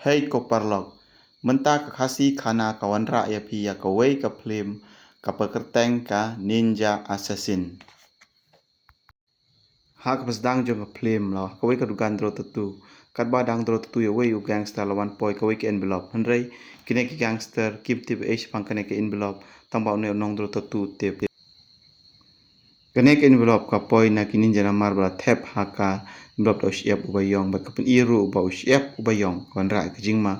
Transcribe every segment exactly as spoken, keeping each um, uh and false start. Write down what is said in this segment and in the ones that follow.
Hei ko paralok, mynta ka Khasi Khana ka wanrah ïa phi ïa kawei ka film kaba kyrteng ka Ninja Assassin. Ha kaba sdang jong ka film la kawei ka dukan draw tattoo. Katba dang draw tattoo ïa uwei u gangster la wan poi kawei ka envelope. Hynrei kine ki gangster kim tip ei shaphang kane ka envelope, tangba une u nong draw tattoo u tip. Kane ka envelope ka poi na ki ninja namar ba la thep ha ka envelope da u shyiap uba ïong, bad ka pyni ruh ba u shyiap uba ïong ka wanrah ka jingma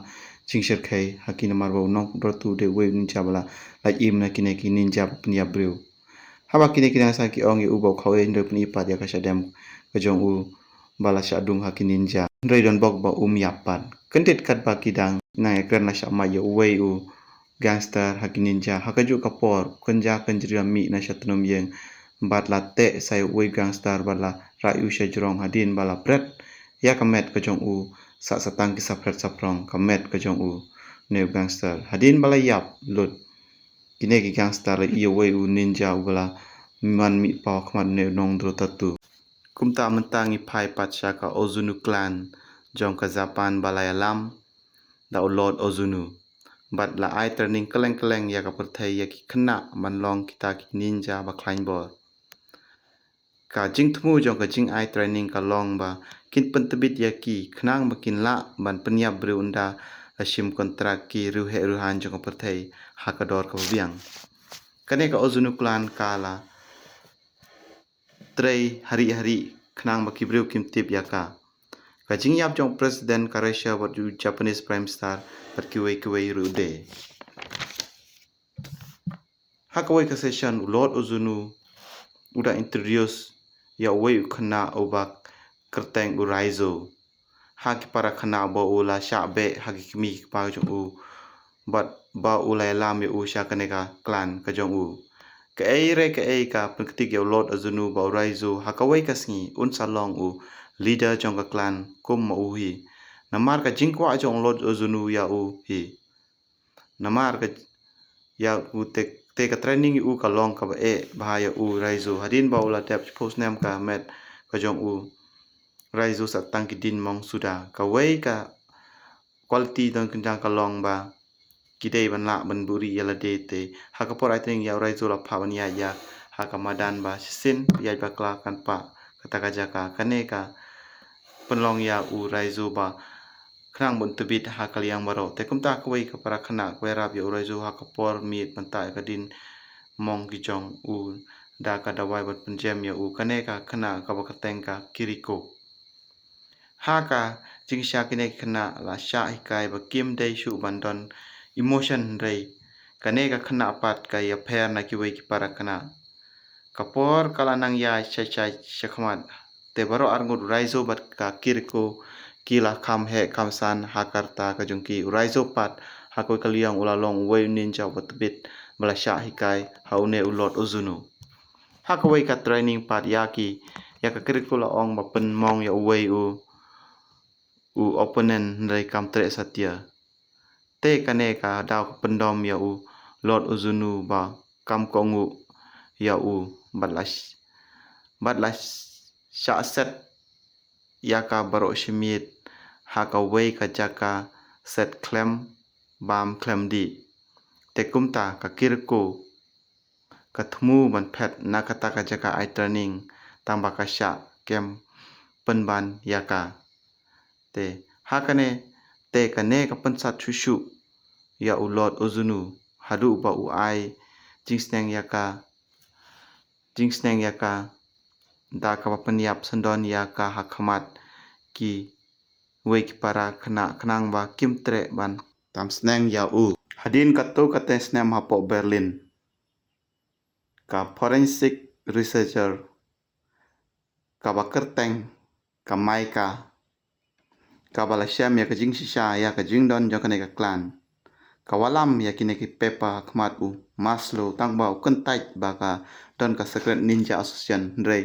jingshyrkhei ha ki namar ba u nong draw tattoo u dei uwei u ninja ba la lait im na kine ki ninja ba pynïap briew. Haba kine ki nongshah ki ong ïa u ba u khaw ei, hynrei u pyni pat ïa ka shadem ka jong u ba la shah dung ha ki ninja. Hynrei don bok ba um ïap pat. Kyndit katba ki dang nang ïakren la shah mad ïa uwei u gangster ha ki ninja. Ha kajuh ka por, kynja kynjri la mih na sha tnum ïing bad la teh sa ïa uwei u gangster bad la rah ïa u sha jrong, hadien ba la pret ïa ka met ka jong u sah sa tang ki saphriang saprong ka met ka jong une u gangster. Hadien ba la ïap lut, kine ki gangster la ïoh uwei u ninja uba la man mih paw ha khmat une u nong draw tattoo. Kumta mynta ngi phai pat sha ka Ozuno clan jong ka Japan ba la ïalam da u Lord Ozuno. Bad la ai training kylleng kylleng ïa ka pyrthei, ïa ki khynnah ban long kita ki ninja ba khlaiñ bor. Ka jingthmu jong ka jingai training ka long ba kin pyntbit ïa ki khnang ba kin lah ban pynïap briew ynda la shim kontrak ki riewheh riewhan jong ka pyrthei ha ka dor kaba biang. Kane ka Ozuno clan ka la trei ha rieh ha rieh khnang ba ki briew kim tip ïa ka. Ka jingïap jong u President ka Russia bad u Japanese Prime Minister bad kiwei kiwei ruh de. Ha kawei ka session u Lord Ozuno u da introduce ïa uwei u khynnah uba kyrteng u Raizo ha ki para khynnah ba u la shah beh ha ki kmie ki kpa jong u, bad ba u la ïalam ïa u sha kane ka clan ka jong u. Kaei re kaei ka pynkyntu ïa u Lord Ozuno ba u Raizo ha kawei ka sngi un sa long u leader jong ka clan kum ma u hi. Namar ka jingkwah jong u Lord Ozuno ïa u hi. Namar ka ïa u te, te ka training ïa u ka long kaba eh bha ïa u Raizo. Hadien ba u la dep shiphew snem ka met ka jong u, Raizo sa tang ki dien mong suda. Kawei ka quality don kynjang ka long ba ki dei ban lah ban buhrieh ïa lade te. Ha ka por ai training ïa u Raizo la phah ban ïaid ïa ha ka madan ba shisien ïaid bakla kan pah kata ka jaka. Kane ka pynlong ïa u Raizo ba khnang ban tbit ha ka liang baroh. Te kumta kawei ka para khynnah kaba ïarap ïa u Raizo ha ka por miet mynta ïa ka dien mong ki jong u da ka dawai ban pynjem ïa u, kane ka khynnah kaba kyrteng ka Kiriko. Ha ka jingshisha kine ki khynnah la shah hikai ba kim dei shuh ban don emotion, hynrei kane ka khynnah pat ka ïapher na kiwei ki para khynnah. Ka por ka la nang ïaid sha sha shakhmat, te baroh arngut u Raizo bad ka Kiriko ki la kham heh kham san ha ka rta ka jong ki. U Raizo pat ha kawei ka liang u la long uwei u ninja uba tbit ba la shah hikai ha une u Lord Ozuno. Ha kawei ka training pat ïa ki, ïa ka Kiriko la ong ba pynmong ïa uwei u, u opponent hynrei kam treh satia. Te kane ka daw ka pyndom ïa u Lord Ozuno ba kam kohnguh ïa u bad la sh-, bad la sh-, shah set ïa ka baroh shimiet ha kawei ka jaka set khlem bam khlem dih. Te kumta ka Kiriko ka thmu ban phet na kata ka jaka ai training, tangba ka shah kem pynban ïa ka. Te ha kane, te kane ka pynsat shuh shuh ïa u Lord Ozuno haduh ba u ai jingsneng ïa ka, jingsneng ïa ka da kaba pynïap syndon ïa ka ha khmat kiwei ki para khynnah khnang ba kim treh ban tam sneng ïa u. Hadien katto katne snem hapoh Berlin, ka forensic researcher kaba kyrteng ka Maika, kaba la shem ïa ka jingshisha ïa ka jingdon jong kane ka clan, ka wallam ïa kine ki paper ha khmat u Maslow, tangba u kyntait ba ka don ka Secret Ninja Association, hynrei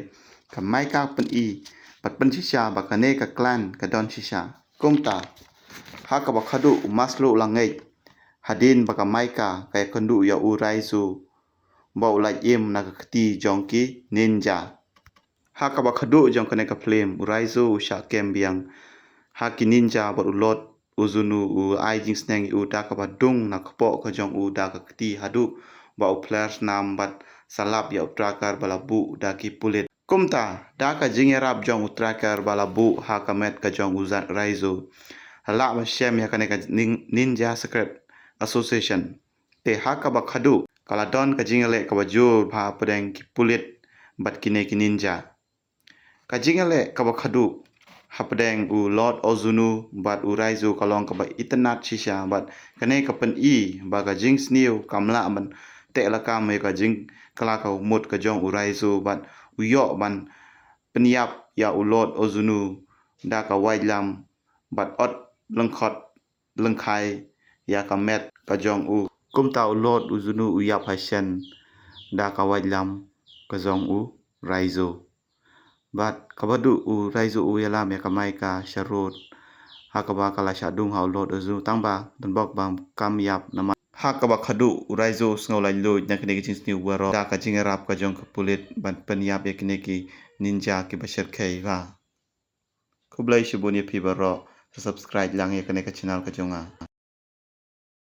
ka Maika pyni bad pynshisha ba kane ka clan ka don shisha. Kumta ha kaba khadduh u Maslow u la ngeit hadien ba ka Maika ka ïakynduh ïa u Raizo ba u lait im na ka kti jong ki ninja. Ha kaba khadduh jong kane ka film u Raizo u shah kem biang ha ki ninja bad u Lord u Zunu u ai jingsneng ïa u da kaba dung na kpoh ka jong u da ka kti haduh ba u pler snam bad sa lap ïa u tracker ba la buh da ki pulit. Kumta, da ka jingïarap jong u tracker ba la buh ha ka met ka jong u Raizo, la lah ban shem ïa kane ka nin-, Ninja Secret Association. Te ha kaba khadduh, ka la don ka jingïaleh kaba jur bha hapdeng ki pulit bad kine ki ninja. Ka jingïaleh kaba khadduh hapdeng u Lord Ozunu bad u Raizo ka long kaba itynnad shisha bad kane ka pyni ba ka jingsniew kam lah ban teh lakam ïa ka jingkylla ka mut ka jong u Raizo bad u ïoh ban pynïap ïa u Lord Ozunu da ka waitlam bad ot lyngkhot lyngkhai ïa ka met ka jong u. Kumta u Lord Ozunu u ïap ha shen da ka waitlam ka jong u Raizo. Bad kaba duh u Raizo u ïalam ïa ka Maika sha rud. Ha kaba ka la shah dung ha u Lord Ozunu tang ba don bok ba kam ïap namar. Ha kaba khadduh u Raizo u sngew laitluid na kine ki jingsniew baroh da ka jingïarap ka jong ka pulit ban pynïap ïa kine ki ninja kiba shyrkhei bha. Khublei shibun ïa phi baroh, sa subscribe lang ïa kane ka channel ka jong nga.